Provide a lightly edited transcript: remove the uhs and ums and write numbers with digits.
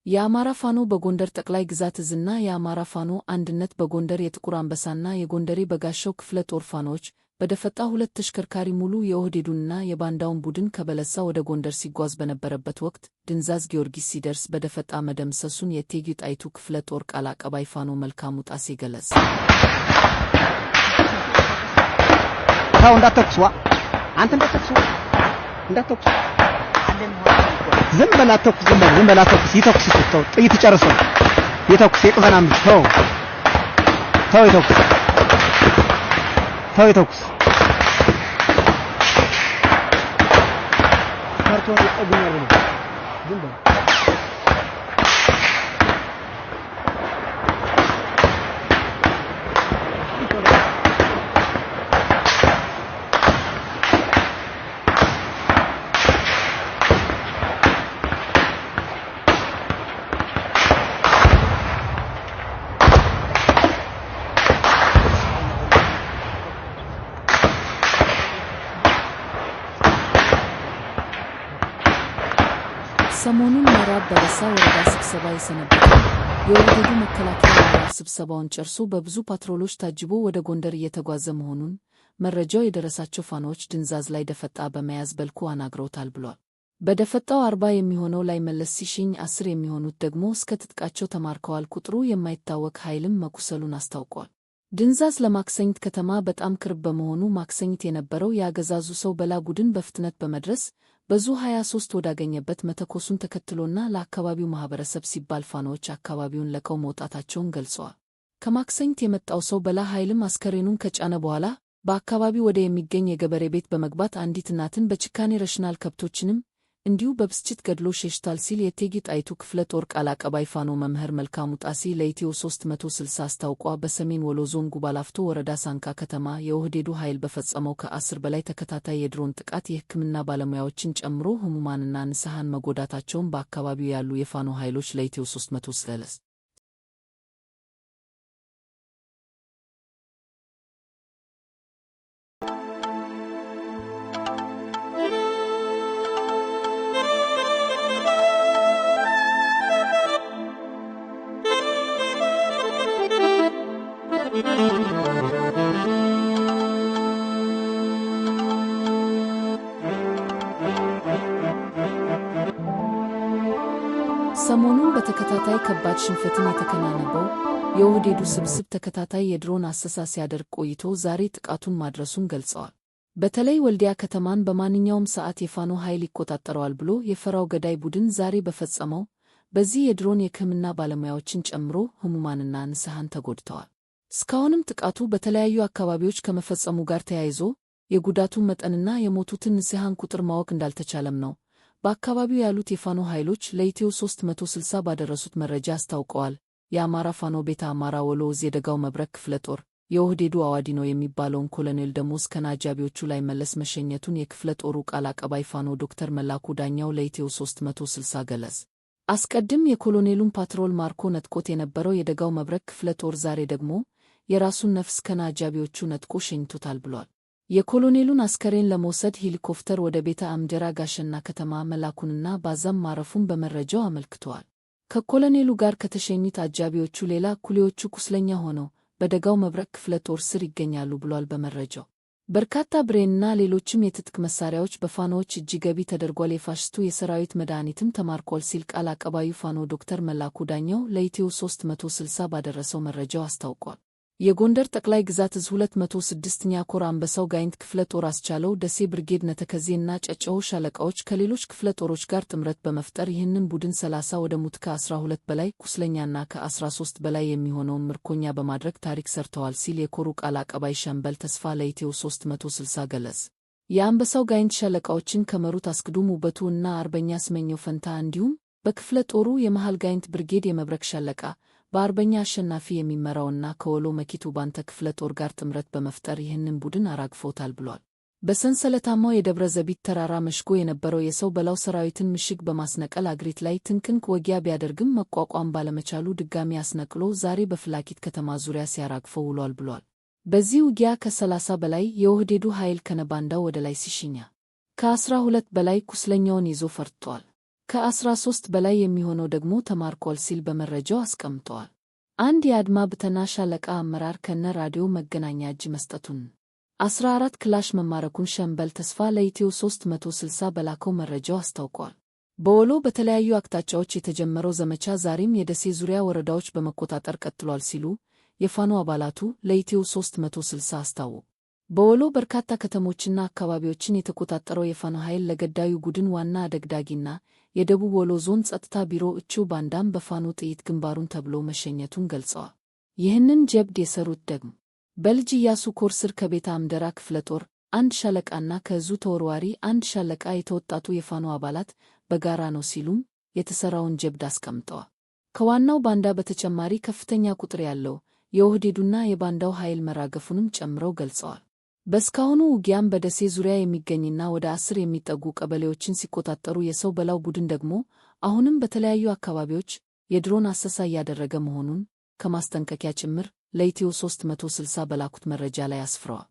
የአማራ ፋኖ በጎንደር ጠቅላይ ግዛት እዝና የአማራ ፋኖ አንድነት በጎንደር የጥቁር አንበሳና የጎንደሬ በጋሻው ክፍለ ጦር ፋኖዎች በደፈጣ ሁለት ተሽከርካሪ ሙሉ የኦህዴዱንና የባንዳውን ቡድን ከበለሳ ወደ ጎንደር ሲጓዝ በነበረበት ወቅት ድንዛዝ ጊዮርጊስ ሲደርስ በደፈጣ መደምሰሱን የእቴጌ ጣይቱ ክፍለ ጦር ቃል አቀባይ ፋኖ መልካሙ ጣሴ ገለጸ። ተው እንዳትተኩስ፣ ዋ አንተ እንዳትተኩስ፣ ዋ እንዳትተኩስ፣ ዝም በል አትተኩስ፣ ዝም በል ዝም በል አትተኩስ። ይተኩስ እሱ ተው፣ ጥይት ጨርሰው ይተኩስ። የቅዘናም ልጅ ተው ተው፣ ይተኩስ ተው፣ ይተኩስ። ፈርቶ ይጠጉኛል ብሎ ዝም በል። ሰሞኑን ምዕራብ በለሳ ወረዳ ስብሰባ የሰነበተው የኦህዴዱ መከላከያ አመራር ስብሰባውን ጨርሶ በብዙ ፓትሮሎች ታጅቦ ወደ ጎንደር እየተጓዘ መሆኑን መረጃው የደረሳቸው ፋኖዎች ድንዛዝ ላይ ደፈጣ በመያዝ በልኩ አናግረውታል ብሏል። በደፈጣው 40 የሚሆነው ላይ መለስ ሲሸኝ 10 የሚሆኑት ደግሞ እስከ ትጥቃቸው ተማርከዋል። ቁጥሩ የማይታወቅ ኃይልም መቁሰሉን አስታውቋል። ድንዛዝ ለማክሰኝት ከተማ በጣም ቅርብ በመሆኑ ማክሰኝት የነበረው የአገዛዙ ሰው በላ ቡድን በፍጥነት በመድረስ በዙ 23 ወዳገኘበት መተኮሱን ተከትሎና ለአካባቢው ማህበረሰብ ሲባል ፋኖዎች አካባቢውን ለቀው መውጣታቸውን ገልጸዋል። ከማክሰኝት የመጣው ሰው በላ ኃይልም አስከሬኑን ከጫነ በኋላ በአካባቢው ወደ የሚገኝ የገበሬ ቤት በመግባት አንዲት እናትን በጭካኔ ረሽናል፣ ከብቶችንም እንዲሁ በብስጭት ገድሎ ሸሽቷል ሲል የእቴጌ ጣይቱ ክፍለ ጦር ቃል አቀባይ ፋኖ መምህር መልካሙ ጣሴ ለኢትዮ 360 አስታውቋ። በሰሜን ወሎ ዞን ጉባላፍቶ ወረዳ ሳንካ ከተማ የኦህዴዱ ኃይል በፈጸመው ከ10 በላይ ተከታታይ የድሮን ጥቃት የሕክምና ባለሙያዎችን ጨምሮ ህሙማንና ንስሐን መጎዳታቸውን በአካባቢው ያሉ የፋኖ ኃይሎች ለኢትዮ 360 ሰሞኑን በተከታታይ ከባድ ሽንፈትን የተከናነበው የኦህዴዱ ስብስብ ተከታታይ የድሮን አሰሳ ሲያደርግ ቆይቶ ዛሬ ጥቃቱን ማድረሱን ገልጸዋል። በተለይ ወልዲያ ከተማን በማንኛውም ሰዓት የፋኖ ኃይል ይቆጣጠረዋል ብሎ የፈራው ገዳይ ቡድን ዛሬ በፈጸመው በዚህ የድሮን የሕክምና ባለሙያዎችን ጨምሮ ህሙማንና ንስሐን ተጎድተዋል። እስካሁንም ጥቃቱ በተለያዩ አካባቢዎች ከመፈጸሙ ጋር ተያይዞ የጉዳቱን መጠንና የሞቱትን ንስሐን ቁጥር ማወቅ እንዳልተቻለም ነው በአካባቢው ያሉት የፋኖ ኃይሎች ለኢትዮ 360 ባደረሱት መረጃ አስታውቀዋል። የአማራ ፋኖ ቤተ አማራ ወሎ ዕዝ የደጋው መብረቅ ክፍለ ጦር የኦህዴዱ አዋዲ ነው የሚባለውን ኮሎኔል ደሞዝ ከነአጃቢዎቹ ላይ መለስ መሸኘቱን የክፍለ ጦሩ ቃል አቀባይ ፋኖ ዶክተር መላኩ ዳኛው ለኢትዮ 360 ገለጽ። አስቀድም የኮሎኔሉን ፓትሮል ማርኮ ነጥቆት የነበረው የደጋው መብረቅ ክፍለ ጦር ዛሬ ደግሞ የራሱን ነፍስ ከነአጃቢዎቹ ነጥቆ ሸኝቶታል ብሏል። የኮሎኔሉን አስከሬን ለመውሰድ ሄሊኮፕተር ወደ ቤተ አምደራ ጋሸና ከተማ መላኩንና ባዛም ማረፉን በመረጃው አመልክተዋል። ከኮሎኔሉ ጋር ከተሸኙት አጃቢዎቹ ሌላ ኩሌዎቹ ቁስለኛ ሆነው በደጋው መብረቅ ክፍለ ጦር ስር ይገኛሉ ብሏል በመረጃው። በርካታ ብሬንና ሌሎችም የትጥቅ መሳሪያዎች በፋኖዎች እጅ ገቢ ተደርጓል። የፋሽስቱ የሰራዊት መድኃኒትም ተማርኳል ሲል ቃል አቀባዩ ፋኖ ዶክተር መላኩ ዳኛው ለኢትዮ 360 ባደረሰው መረጃው አስታውቋል። የጎንደር ጠቅላይ ግዛት ዕዝ 206ኛ ኮር አንበሳው ጋይንት ክፍለ ጦር አስቻለው ደሴ ብርጌድ ነተከዜና ጨጨሆ ሻለቃዎች ከሌሎች ክፍለ ጦሮች ጋር ጥምረት በመፍጠር ይህንን ቡድን 30 ወደ ሙት ከ12 በላይ ቁስለኛና ከ13 በላይ የሚሆነውን ምርኮኛ በማድረግ ታሪክ ሰርተዋል ሲል የኮሩ ቃል አቀባይ ሻምበል ተስፋ ለኢትዮ 360 ገለጽ። የአንበሳው ጋይንት ሻለቃዎችን ከመሩት አስግዱም ውበቱ እና አርበኛ ስመኘው ፈንታ እንዲሁም በክፍለ ጦሩ የመሃል ጋይንት ብርጌድ የመብረቅ ሻለቃ በአርበኛ አሸናፊ የሚመራውና ከወሎ መኪቱ ባንተ ክፍለ ጦር ጋር ጥምረት በመፍጠር ይህንን ቡድን አራግፈውታል ብሏል። በሰንሰለታማው የደብረ ዘቢት ተራራ መሽጎ የነበረው የሰው በላው ሰራዊትን ምሽግ በማስነቀል አግሪት ላይ ትንቅንቅ ውጊያ ቢያደርግም መቋቋም ባለመቻሉ ድጋሚ አስነቅሎ ዛሬ በፍላቂት ከተማ ዙሪያ ሲያራግፈው ውሏል ብሏል። በዚህ ውጊያ ከ30 በላይ የኦህዴዱ ኃይል ከነባንዳው ወደ ላይ ሲሽኛ ከ12 በላይ ቁስለኛውን ይዞ ፈርጥጧል። ከ13 በላይ የሚሆነው ደግሞ ተማርኳል ሲል በመረጃው አስቀምጠዋል። አንድ የአድማ ብተና ሻለቃ አመራር ከነ ራዲዮ መገናኛ እጅ መስጠቱን፣ 14 ክላሽ መማረኩን ሸምበል ተስፋ ለኢትዮ 360 በላከው መረጃው አስታውቋል። በወሎ በተለያዩ አቅጣጫዎች የተጀመረው ዘመቻ ዛሬም የደሴ ዙሪያ ወረዳዎች በመቆጣጠር ቀጥሏል ሲሉ የፋኖ አባላቱ ለኢትዮ 360 አስታወቁ። በወሎ በርካታ ከተሞችና አካባቢዎችን የተቆጣጠረው የፋኖ ኃይል ለገዳዩ ቡድን ዋና አደግዳጊና የደቡብ ወሎ ዞን ጸጥታ ቢሮ እጩ ባንዳም በፋኖ ጥይት ግንባሩን ተብሎ መሸኘቱን ገልጸዋል። ይህንን ጀብድ የሰሩት ደግሞ በልጅ ኢያሱ ኮር ስር ከቤተ አምደራ ክፍለ ጦር አንድ ሻለቃና ከእዙ ተወርዋሪ አንድ ሻለቃ የተወጣጡ የፋኖ አባላት በጋራ ነው ሲሉም የተሰራውን ጀብድ አስቀምጠዋል። ከዋናው ባንዳ በተጨማሪ ከፍተኛ ቁጥር ያለው የኦህዴዱና የባንዳው ኃይል መራገፉንም ጨምረው ገልጸዋል። በእስካሁኑ ውጊያም በደሴ ዙሪያ የሚገኝና ወደ 10 የሚጠጉ ቀበሌዎችን ሲቆጣጠሩ የሰው በላው ቡድን ደግሞ አሁንም በተለያዩ አካባቢዎች የድሮን አሰሳ እያደረገ መሆኑን ከማስጠንቀቂያ ጭምር ለኢትዮ 360 በላኩት መረጃ ላይ አስፍረዋል።